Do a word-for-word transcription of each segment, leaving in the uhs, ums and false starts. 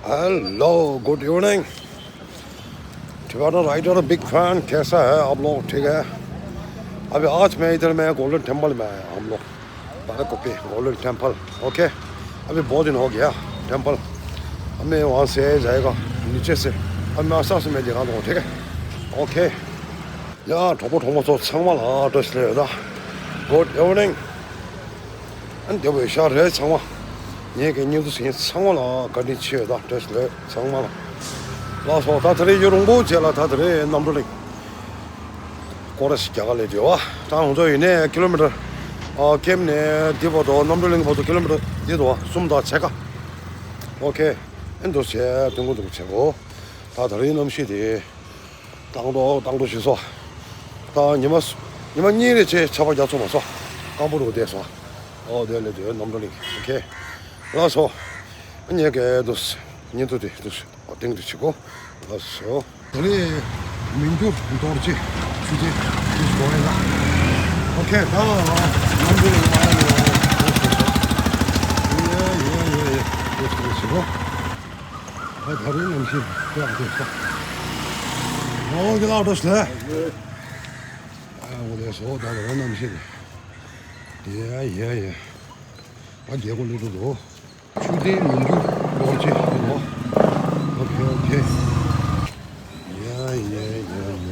Hello, good evening। Tibetan Rider big fan, कैसा है आप लोग? ठीक है। अभी आज मैं इधर में गोल्डन टेम्पल में है हम लोग। बाराकोपी गोल्डन टेम्पल। ओके। अभी बहुत दिन हो गया टेम्पल। अब मैं वहाँ से जाएगा नीचे से। अब मैं आस्ते आस्ते मैं दिखा दूँगा, ठीक है। ओके। ཡ། གྲོགས་པོ་གྲོགས་མོ་ཚོ་ཚང་མ་ལ་བཀྲ་ཤིས་བདེ་ལེགས། Good evening། ཨ་ནི་བདེ་པོ་ཡོད་ཤག་རེད། ཚང་མ་ངེད་ཀྱི་བརྙན་ཐུང་གཟིགས་མཁན་ཚང་མ་ལ་བཀའ་དྲིན་ཆེ་དང་བཀྲ་ཤིས་བདེ་ལེགས་ཚང་མ་ལ། ལགས་སོ། ད་དེ་རིང་ཡུན་རིང་པོའི་རྗེས་ལ་ད་དེ་རིང་རྣམ་གྲོལ་གླིང་སྐོར་ར་ཞིག་རྒྱག་ག་སླེབས་ཡོད་པ། ད་ང་ཚོ་ཡིན་ནའི་ཀི་ལོ་མི་ཊར་ཨ་ཀེམ་ནས་འདི་བར་དུ་རྣམ་གྲོལ་གླིང་བར་དུ་ཀི་ལོ་མི་ཊར་འདི་དུ་གསུམ་དང་ཕྱེད་ཀ། ཨོ་ཁེ། ཨེ་འདུག་བྱས་དུང་གུ་འདུག་བྱས་གོ། ད་དེ་རིང་གནམ་གཤིས་དེ། བཏང་འགྲོ་བཏང་འགྲོ་ཞིག་སོ། ད་ཉི་མ་ཉི་མ་གཉིས་རེ་བྱས་ཆར་པ་རྒྱག་ཚོད་མ་སོང་། སྐམ་པོ་རུ་བསྡད་སོང་། ཨོ་དེ་ལས་དེ་རྣམ་གྲོལ་གླིང་། ཨོ་ཁེ། ལགས་སོ། ངེད་ཀྱི་འདུག་བརྙན་ཐུང་དེ་འདུག་ཨོ་སྟེང་དུ་བྱེད་གོ། ལགས་སོ། དེ་ནས་མི་འགྱུར་རྡོ་རྗེ་ཆུ་ཆེན་འདུག་གོ་ཡ་ལ། ཨོ་ཁེ། ད་རྣམ་གྲོལ་གླིང་མ་ཡ་ལ་འདུག་སོ། ཡ་ཡ་ཡ་ཡ། འདུག་སོ། ཨ་ད་རིང་གནམ་གཤིས་དཔེ་ཡག་པོ་འདུག་ས། ཨོ་ཁེ། ལགས་སོ། ཨ་འོ་དེ་སོ། ད་རིང་གནམ་གཤིས་དེ། ཡ་ཡ་ཡ། ཨ་རྒྱལ་སྒོ་སླེབས་འགྲོ་འདུག་ཆུ་ལྡན་མི་འགྱུར་རྡོ་རྗེ་ཡིན་ནོ། ཨོ་ཁེ་ཨོ་ཁེ། ཡ་ཡ་ཡ་ཡ་ཡ།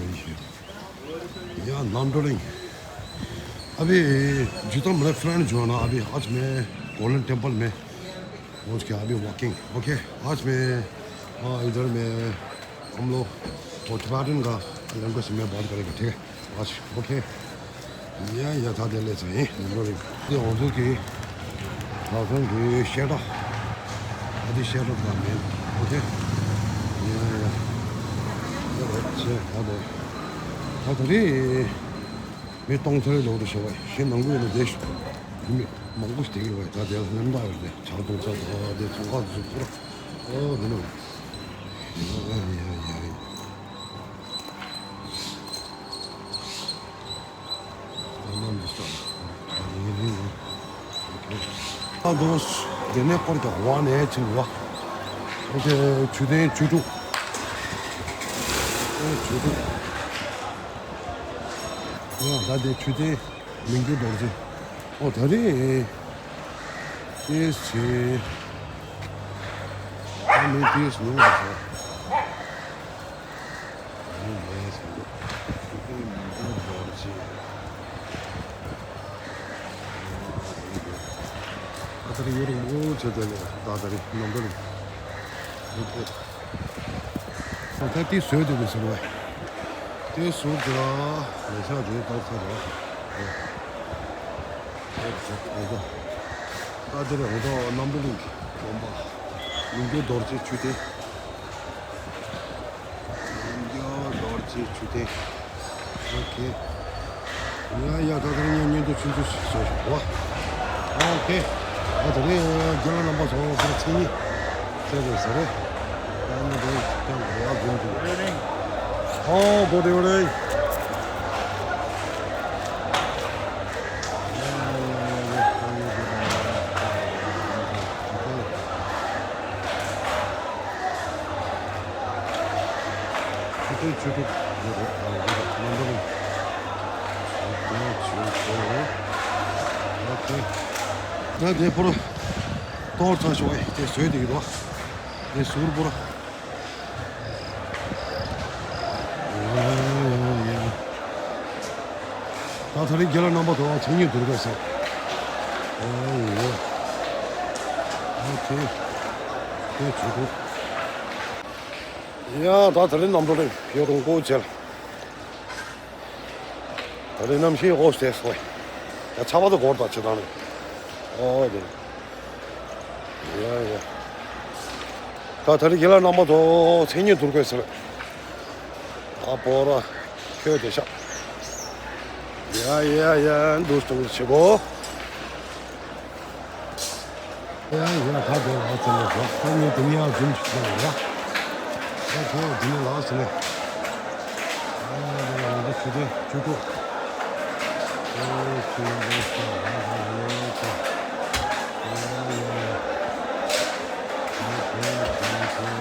ཡ། རྣམ་གྲོལ་གླིང་། अभी जितना मेरा फ्रेंड जो है ना, अभी आज मैं गोल्डन टेम्पल में पहुंच गया। अभी वॉकिंग। ओके। आज मैं, आ, इधर में हम लोग वो टिबेटन का लैंग्वेज में बात करेगा, ठीक है। आज। ओके। ཡ་ཡ། ད་དེ་ལས་ཚ་ཡིན་ནོ་རེད། དེ་ང་ཚོ་གི་ད་ཐང་གི་ཤེ་ཏྲ། ཨ་དེ་ཤེ་ཏྲ་ད་མེད། ཨོ་ཁེ། ཡ་ཡ། ཡ་རེད་ཆེ། ད་དེ་ད་དེ་རེད། མི་སྟོང་ཚར་ལོག་ཏུ་ཤོར་བ་ཤེ་ནང་ཁུལ་ལ་བསྡད་ཤོག་མི་མང་པོ་ཞིག་བསྡད་ཀྱི་རེད། ད་དེ་ལ་མཉམ་ཐག་ཡོད་རེད། ཇ་འཐུང་ས་དང་དེ་ཚོང་ཁང་དེ་ཚོ་ཚུར། ཨོ་དེ་ནོ་རེད། ཡ་ཡ་ཡ་ཡ། ཨ་འདུག་དེ་ནས་སྐོར་རྒྱག་བ་ནས་ཕྱིན་པ། ཨོ་ཁེ། ཆུ་ལྡན་ཆོས་དྲུག་ཨེ་ཆོས་དྲུག་ཡང་ད་དེ་ཆུ་ལྡན་མི་འགྱུར་རྡོ་རྗེ། ཨོ་ད་རེད། ཨེ་ཟེ། ཨ་མི་དེས་ནོ་རེད་ཟེར། ཨ་ད་རེས་ཡོད་རེད། མོ་ཆེ་དེ་ལས་ད་ད་རེས་ནམ་ད་རེས། ཨོ་ཁེ། ད་དེ་བཟོས་དེ་དེ་ཟེར་བས། དེ་ཟུར་དེ་ལ་ལས་ཤག་དེ་ཏོག་ཙམ་རེད། ད་དེ་རེད། འོ་ད་རྣམ་གྲོལ་གླིང་གི་དགོན་པ་མི་འགྱུར་རྡོ་རྗེ་ཆུ་ལྡན། མི་འགྱུར་རྡོ་རྗེ་ཆུ་ལྡན། ཨོ་ཁེ། ཡ་ཡ། ད་དེ་རིང་ངས་བརྙན་ཐུང་ཆུང་ཆུང་ཞིག་བཟོས་ཤོག་བ། ཨོ་ཁེ། ད་དེ་རིང་རྒན་ལགས་རྣམ་པ་ཚོ་ཕར་མཚན་ཉིད་བཙལ་དགོས་ས་རེད། ད་ནི་དེ་ཀྱང་རེ་བ་དགོས་འདུག་ཨོ་good evening། ཆུ་ཚོད་བཅུ་དྲུག་ཡོད་རེད། ཨ་འདི་རེད། ནམ་པ་རེད། ཆུ་ཚོད་བཅུ་དྲུག་རེད། ཨོ་ཁེ། ད་དེ་པོར་གཏོར་ཚར་ཤོག་ཨེ་དེ་བཟོས་དེ་ཡོད་བ། དེ་ཟུར་པོར། ད་ད་རེས་རྒན་ལགས་རྣམ་པ་དང་མཚན་ཉིད་བསྡུར་དགོས་ཟེར། ཨོ་ཡེ། ཨོ་ཁེ། དེ་བྱེད་དགོས། ཡ། ད་ད་རེས་རྣམ་གྲོལ་གླིང་ཡོད་རུང་ཀོ་བྱེད། ད་རེས་གནམ་གཤིས་ཨོ་སྟེ་སོ། ཡ། ཆར་པ་དང་སྒོར་དང་ཅི་དང་ནི། ཨོ་དེ། ཡ་ཡ། ད་ད་རེས་རྒན་ལགས་རྣམ་པ་དང་མཚན་ཉིད་བསྡུར་དགོས་ཟེར། ཨ་པོ་ར། ཁྱོད་དེ་ཤག་ཡ་ཡ་ཡ། འདུག་འདུག་བྱེད་གོ། ཡ་ཡ། ད་དེ་ལ་ཚེ་ལ་ཟ། ད་ངས་དེ་ནས་ཡར་འཛུམ་ཞིག་བྱས་ལ། ད་ཁྱོད་དེ་ནས་ལ་ཟེར་ནས། ཨ་ཡ། ང་ཚོ་ཆུ་ཚོད་བཅུ་དྲུག་ཨེ་ཆུ་ཡ་ལ་ཟ་ལ་ཟ་ལ་ཟ། ཡ་ཡ་ཡ། ཨ་ཁྱོད་དེ་ནས་ཟ།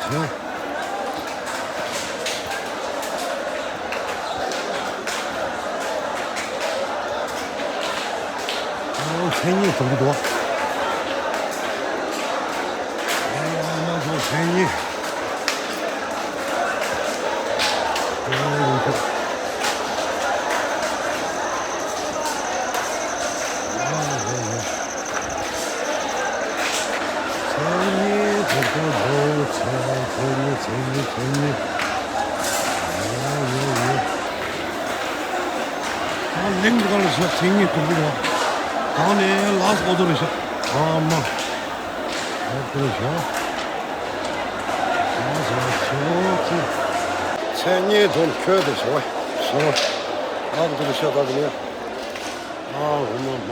བྱས། ཨོ་མཚན་ཉིད་དུ་འདུག་ཨ་མ་ཚོ་མཚན་ཉིད། ཨོ་ཡིན་ཐུབ། ཨོ་ཡིན་ཡིན། མཚན་ཉིད་དུ་འདུག་མཚན་ཉིད་མཚན་ཉིད་མཚན་ཉིད་མཚན་ཉིད། ཨོ་ཡིན་ཡིན། ཨ་གླིང་འདི་ག་ལ་ཞོག་མཚན་ཉིད་དུ་འདུག་བ། གང་ནས་ལགས་ཨོ་དོ་རེ་ཞོག་ཨ་མ། ཨོ་དོ་རེ་ཞོག་མཚན་ཉིད་དུ་ཁྱོད་དེ་ཞོག་ཞོག་ཨོ་དོ་རེ་ཞོག་ད་དེ་ནས། ཨ་འོ་མ་མ།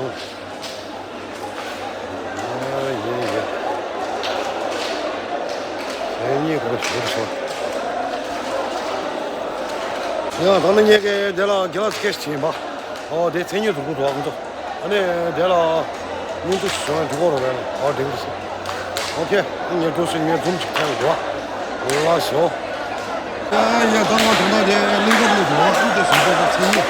ཨ་ཡེ་ཡེ། མཚན་ཉིད་སྐོར་ཞུ་རུ་སོང་། ཡང་ད་ནི་ངེད་ཀྱིས་དེ་ལ་དགེ་ལགས་སྐད་ཆ་བྱིན་པ། ཨོ་དེ་མཚན་ཉིད་དུ་འགོད་དུ་ཨང་ཚོ། ཨ་ནི་དེ་ལ་མུ་མཐུད་བྱུང་ན་འགྲིག་གོ་རོ་བས་ལ་ཨོ་དེ་འདྲ་སོང་། ཨོ་ཁེ། ངས་འགྲོ་སོང་ངས་འཛུམ་ཅིག་ཐོན་འགྲོ། ལགས་སོ། ཡ་ཡ་ད་ང་དོན་དག་དེ་གླིང་ཁ་ལ་འགྲོ་བ་ཀུན་ཏུ་ཞིག་འགྲོ་བ་ཚེ་ཉིད།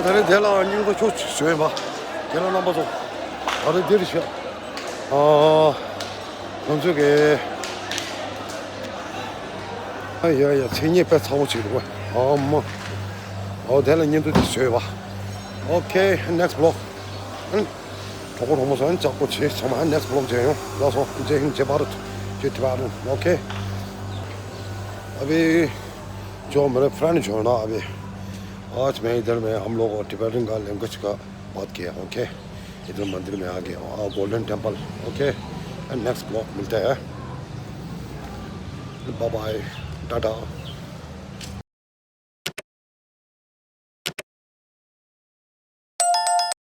ད་རེས་དེ་ལ་སྙིང་པོ་ཤོག་ཅིག་བཟོས་ཡིན་པ། དེ་ལ་རྣམ་པ་ཚོ། ད་རེས་འདིར་ཤག་ཨ། ང་ཚོ་གི། ཨ་ཡ་ཡ་མཚན་སྙན་དཔེ་ཚ་བོ་ཅིག་འདུག་བ། ཨ་མ། ཨོ་དེ་ལ་བརྙན་ཐུང་དེ་བཟོས་པ། Okay, next vlog. གྲོགས་པོ་གྲོགས་མོ་ཚོ་ཡང་ལྕགས་པོ་བྱེད་ཚང་མ་next vlog མཇལ་ཡོང་། ལགས་སོ། जय हिंद, जय भारत, जय Tibetan. Okay. अभी जो मेरे फ्रेंड जो है ना, अभी आज मैं इधर में हम लोग टिबेटन का लैंग्वेज का बात किया। ओके, इधर मंदिर में आ गया, golden temple. Okay, next blog मिलता है। Bye bye, Tata.